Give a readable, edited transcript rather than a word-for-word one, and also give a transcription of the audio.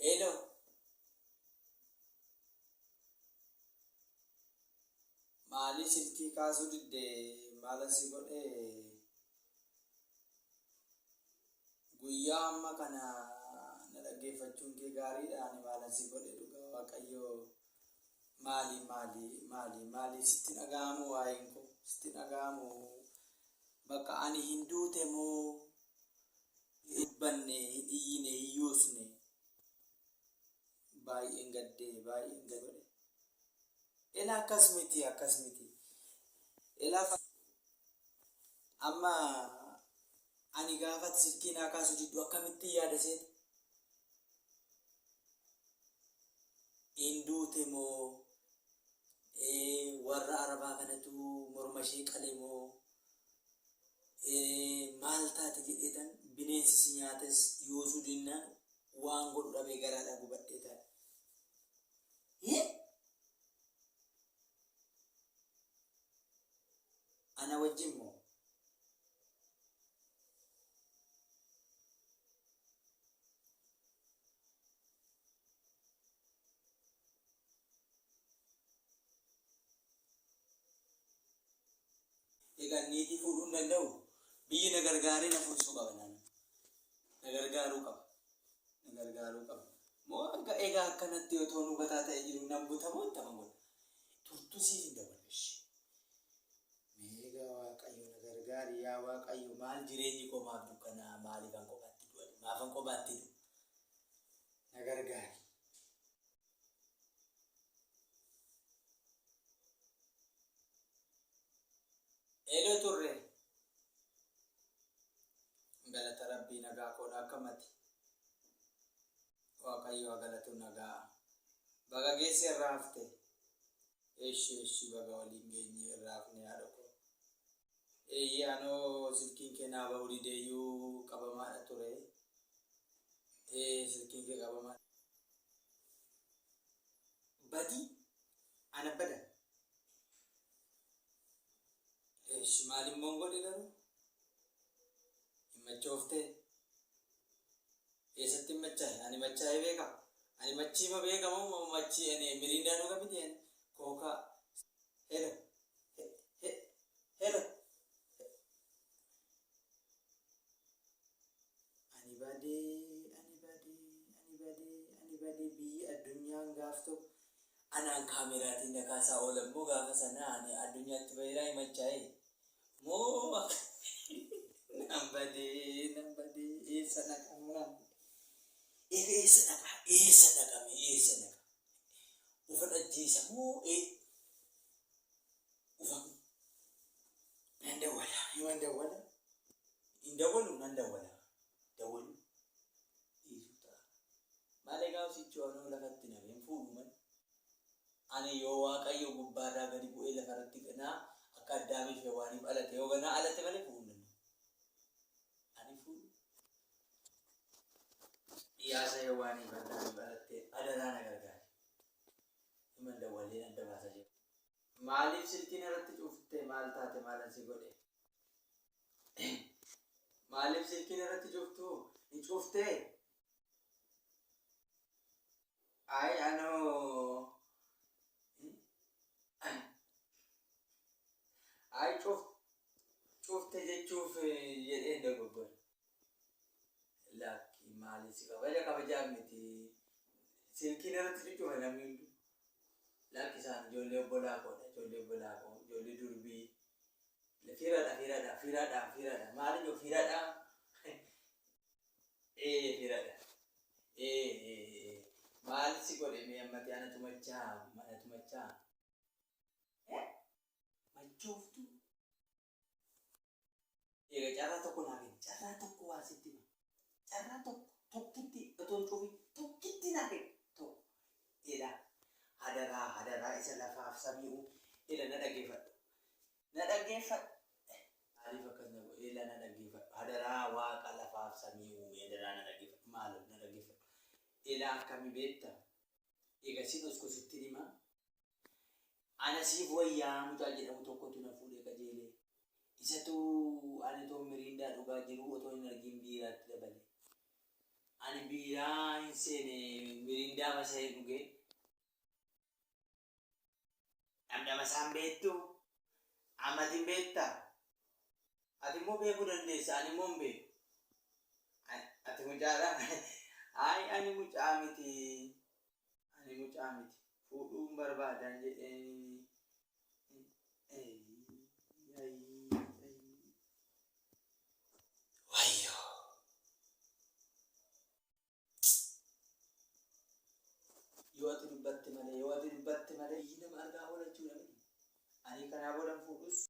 Hello. Maalii silkii kaasuu didde maalan si godhe guyyaa amma kana na dhaggeeffachuun kee gaariidha ani maalan si godhe dhugaa waaqayyoo maali maali maali maali sitti dhaga'amu waa'een koo sitti dhaga'amu bakka ani hin duute moo hin dubbanne hin iyyine hin yuusne baay'een gaddee baay'een godhe ela akkas miti akkas miti ela amma ani gaafati silkii naa kaasu diddu akkamittiin yaada seeta hin duute moo warra arabaa kanatu morma ishee qale moo maal taate jedheetan bineensi si nyaates yoosuu dinnaan waan godhu dhabee garaadhaa gubadhee taa'e. Ana wajjin moo? Egaa niitii fuudhuu hin danda'u. Biyyi na gargaaree na fuusisuu qaba naan. Na gargaaruu qaba. Na gargaaruu qaba. Moo egaa akkanatti otoo nu gataa ta'e jiru nan buta moo itti godha. Turtuu siif hin dawwala ishee. Mee egaa Waaqayyo na gargaari yaa Waaqayyo maal jireenyi koo maaf dukkanaa maaliifan kophaatti du'a maafan kophaatti du'a. Na gargaari. Hello turre. Galata rabbii nagaa koodha akkamati. Waaqayyo haa galatu nagaa. Baga geesse irraa hafte. Eshi eshi baga waliin geenye irraa hafne haadha koo. Eeyyee anoo silkiin kee naa ba'uu dideeyyuu qabamaadha ture. Ee silkiin kee qabamaa. Badii ana bada. Eshi maal immoon godhe garuu? Hin machooftee? Eessatti hin machaa'e? Ani machaa'ee beekaa? Ani machiima beeka moo machii ani miriindaa dhuga miti ani kookaa. Hello. Hello. Ani badee, ani badee, ani badee, ani badee biyyi addunyaan gaaf tokko anaan kaameraatiin na kaasaa oolan moo gaafa sana ani addunyaatti baheeraa hin machaa'e moo nan badee nan badee eessa dhaqa moo eega eessa dhaqa eessa dhaqame eessa dhaqa ufa dhajjeessa moo ee ufa nan dawwala himan dawwala hin dawwalu nan dawwala dawwalu dhiisuu ta'a maal egaa sichoo anoo lafatti nafee hin fuudhu malee Ani yoo Waaqayyo gubbaarraa gadi bu'ee lafarratti ganaa akka Addaamii fi Hewaaniif alate yoo ganaa alate malee fuudhuu hin danda'u. Ani fuudhu. Dhiyaasa Hewaaniif Addaamiif alatte adaraa na gargaari. Himan dawwaleen adda baasa jira. Maaliif silkii narratti cufte maal taate maalan si godhe? Maaliif silkii narratti cuftu? Ni cuftee? Ay anoo ay cuf cufte jechuuf jedheen dogoggore. Lakki maali si kabaja kabajaaf miti. Silkiin irratti cucufe namni hundi. Lakki isaan ijoollee obbolaa koodha ijoollee obbolaa koo ijoollee durbii. Firadha firadha firadha firadha maali joo firadha. Ee firadha. Ee ee ee maal si godhe mee ammati anatu machaa anatu machaa. Eh machooftuu. Eega carraa tokko naa kenni carraa tokko waa sitti hima. Carraa tokko tokkitti otoo hin cufin tokkitti naa kenni tokko. Ela hadaraa hadaraa isa lafaaf samii uume ela na dhaggeeffadhu. Na dhaggeeffadhu. Maaliif akkas na godhe? Ela na dhaggeeffadhu. Hadaraa Waaqa lafaaf samii uume hadaraa na dhaggeeffadhu. Maaloo na dhaggeeffadhu. Ela akkami beekta? Eega sin osku sittin hima. Ana siif wayyaa mucaa jedhamu tokkotu na fuudhee qajeele. Isatu ani otoo miriindaa dhugaa jiruu otoo hin argiin biiraatti dabale. Ani biiraa hin seene mirindaa masa'ee dhugee. Dhamdhama isaan beektu? Amati hin beektaa? Ati immoo beekuu dandeessa, ani immoo hin beeku. Ati mucaadha? Ayi ani mucaa miti. Ani mucaa miti. Fuudhuun barbaadan jedheen. Wayyoo. Yoo ati dubbatte malee, yoo ati dubbatte malee, iyyi nama argaa oolachuudha miti. Ani kanaa booda hin fuudhus.